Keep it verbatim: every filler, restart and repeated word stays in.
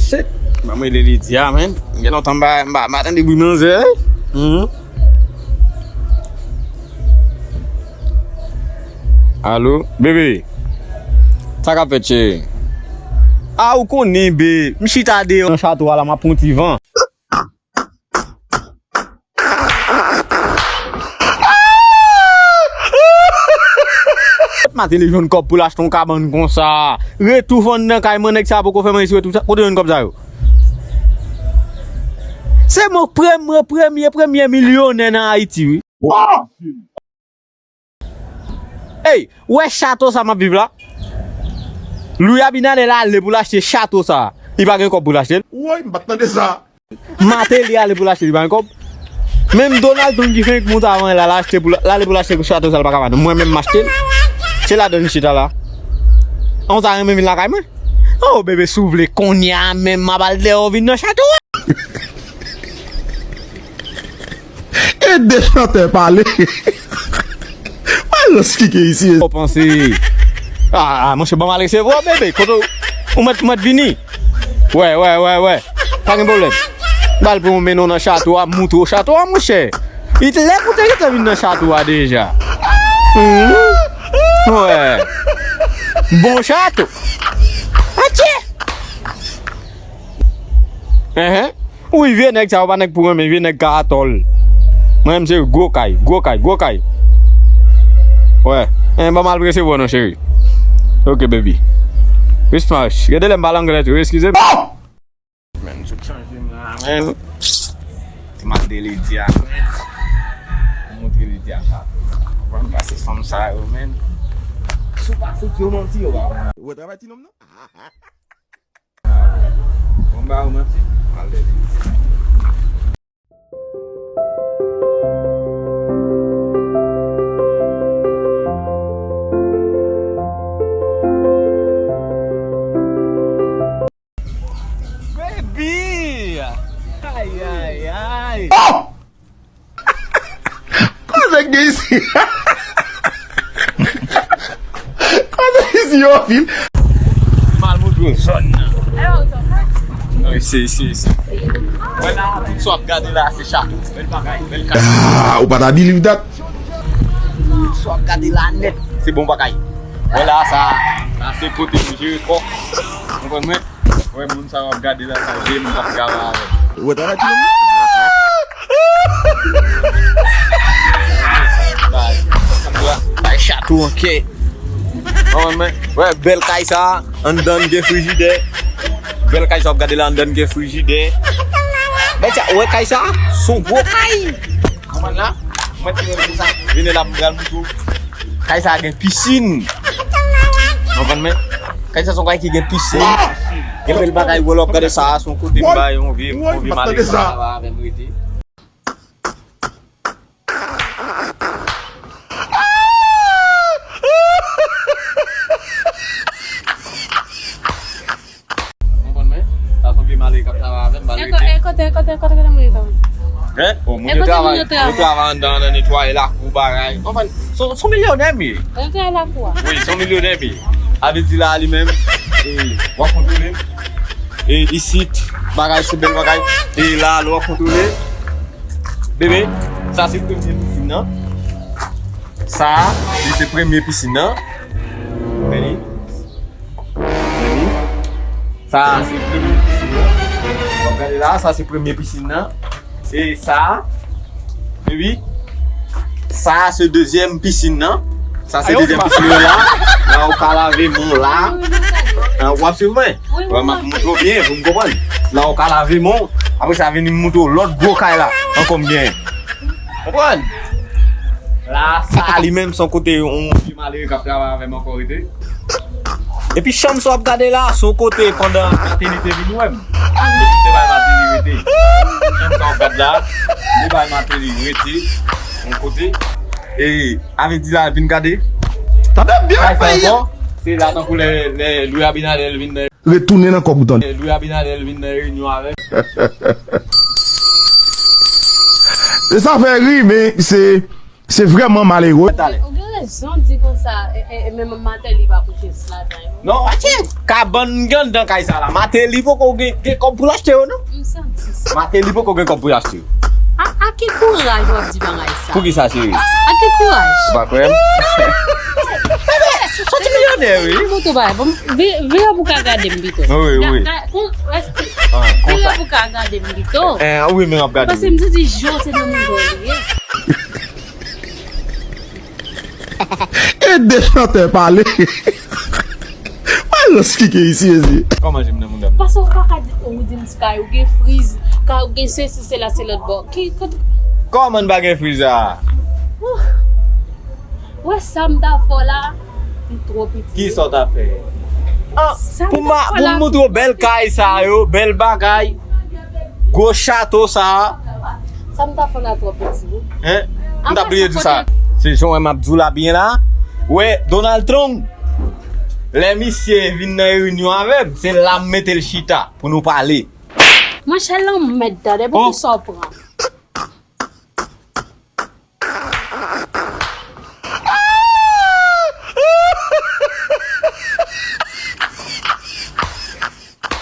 Shit. Ban m rele Lydia, man. Gen lontan m pa, m pa, m pa tande bri manzè, wi. Mhm. Alo, bebe. Sa k ap fèt, cheri? A, ou konnen, be. M chita deyò nan chato a la, m ap pran ti van. Maten li jwenn kòb pou l achte yon kabann konsa. Retou vann nan kay mwen, nèg sa poko fè mwen isi retou sa. Kote jwenn kòb sa yo? Se mwen premye, premye, premye milyonè nan Ayiti, wi. Ey, wè chato sa m ap viv la? Louis Abinader ale pou l achte chato sa. Li pa gen kòb pou l achte l. Woy, m pa t tande sa. Martelly ale pou l achte, li pa gen kòb. Menm Donald Trump ki fenk moute avan la, l achte pou l, l ale pou l achte chato sa, l pa ka vann. Mwen menm m achte l. Se ladan l chita la. An, w ta renmen vin lakay mwen? Oh, bebe, si w vle, kounye a menm, m ap al dèyè w vin nan chato a. E de chantè pale. Mwen rans kike isi. Ou panse? Ah, ah, monchè, ban m al resevwa w, bebe. Kote w, ou mèt, ou mèt vini? Wè, wè, wè, wè. Pa gen pwoblèm. M pral pran w mennen w nan chato a, m moutre w chato a, monchè. Li te lè pou te gentan vin nan chato a deja. Mhm. Wè. Bon chato. Atye. Enhen. Wi, vye nèg sa yo pa nèg pou renmen, vye nèg ka atò l. Mwen menm se gwo kay, gwo kay, gwo kay. Wè. Enhen, ban m al resevwa w non, cheri. Ok, baby. Response. Gade lè m pale anglè tou, eskize m. Men, m sot chanje m la, men. Ti mal de Lydia, men. Mwen montre Lydia sa. Konprann, pase fanm sa yo, men. Si w pa fout yo manti, yo pa konn. Ou wè travay ti nonm nan? Bon, ba ou manti. Mal de Lydia. Baby! Ay, ay, ay! Oh! Koze k gen isi? Koze isi yo anpil. Mal moutre w zòn nan. Non, isi, isi, isi. Wè la, tout sa w ap gade la, se chato. Bèl bagay, bèl kay. Ah, ou pa ta believe that. Tout sa w ap gade la nèt, se bon bagay. Wè la, sa, sa se kote pou jere kò. Konprann mwen? Wè, moun sa w ap gade la, sa je m p ap travay avè l. Ou wè travay ti nonm nan? Bay, bay chato an kè. Konprann mwen? Wè, bèl kay sa, anndan l gen frijidè. Bèl kay sa w ap gade la, anndan l gen frijidè. Bèl sa, wè kay sa, s on gwo kay. Konprann la? Mwen te renmen sa. Vini la pou m pral moutre w. Kay sa gen pisin. Konprann mwen? Kay sa s on kay ki gen pisin. Gen bèl bagay, wè lè w ap gade sa, s on kote m bay yon vye, yon vye mari sa va avè m rete. Konprann mwen? Sa s on vye mari k ap travay avè m, m al rete. E kote, e kote, e kote, kote moun yo travay? Hein? Oh, moun yo travay, moun yo travay anndan an, nan netwaye lakou, bagay. Konprann? S on, s on milyonè m ye. Netwaye lakou a? Wi, s on milyonè m ye. A vle di la, li menm, e, w ap kontwole m. E isit, bagay, se bèl bagay. E la, lè w ap kontwole. Bebe, sa se premye pisin nan. Sa, li se premye pisin nan. Vini. Vini. Sa, se premye pisin nan. W ap gade la, sa se premye pisin nan. E sa, bebe, sa se dezyèm pisin nan. Sa se dezyèm pisin nan la. La, ou ka lave men w la. An, w ap swiv mwen? Wè, m ap montre w byen pou m konprann. La, ou ka lave men w. Apre sa, vini m montre w lòt gwo kay la. Ankò m genyen. Konprann? La, sa li menm s on kote yon vye malere k ap travay avè m ankò rete. Epi chanm sa w ap gade la, s on kote pandan Martelly te vin wè m. Epi se bay Martelly rete. Chanm sa w ap gade la, se bay Martelly rete. Yon kote. E, a vle di la, vin gade. Tande byen, kay sa peyi a. Ankò, se la tankou lè, lè Louis Abinader vin nan Retounen nan kòb ou tande. Louis Abinader vin nan reyinyon avè m. E sa fè ri, men se Se vrèman malere. Ou gen rezon di konsa, e, e, e menm Martelly pa pou jis ladan yo. Non, atye, kabann gen anndan kay sa la. Martelly poko gen, gen kòb pou l achte yo, non? M santi sa. Martelly poko gen kòb pou l achte yo. A, a ki kouraj w ap di bagay sa? Pou ki sa, cheri? A ki kouraj? Ou pa kwè m? Soti milyonè, wi. Mwen tou bay, bon, vire pou ka gade m pito. Wi, wi. Vire pou ka gade m pito. Wi, men ap gade. Paske m santi Joe se nan milyonè. E de chantè pale. Mwen rans kike isi ezi. Kòman jem nan mouda m? Paske ou pa ka di ou di m Sky ou gen friz, ka ou gen sesi sela se lòt bò. Ki kot Kòman n pa gen friz a? Wè sa m ta fè w la. Li twò piti. Kisa w ta fè? Ah, pou ma, pou m moutre w bèl kay sa yo, bèl bagay, gwo chato sa. Sa m ta fè w la twò piti wi. Hein? M ta bliye di sa. Se jan wè m ap di w la byen la. Wè, Donald Trump, lè misye vin nan reyinyon avè m, se la m mete l chita pou nou pale. Monchè lanmèd tande pou ki sa w pran.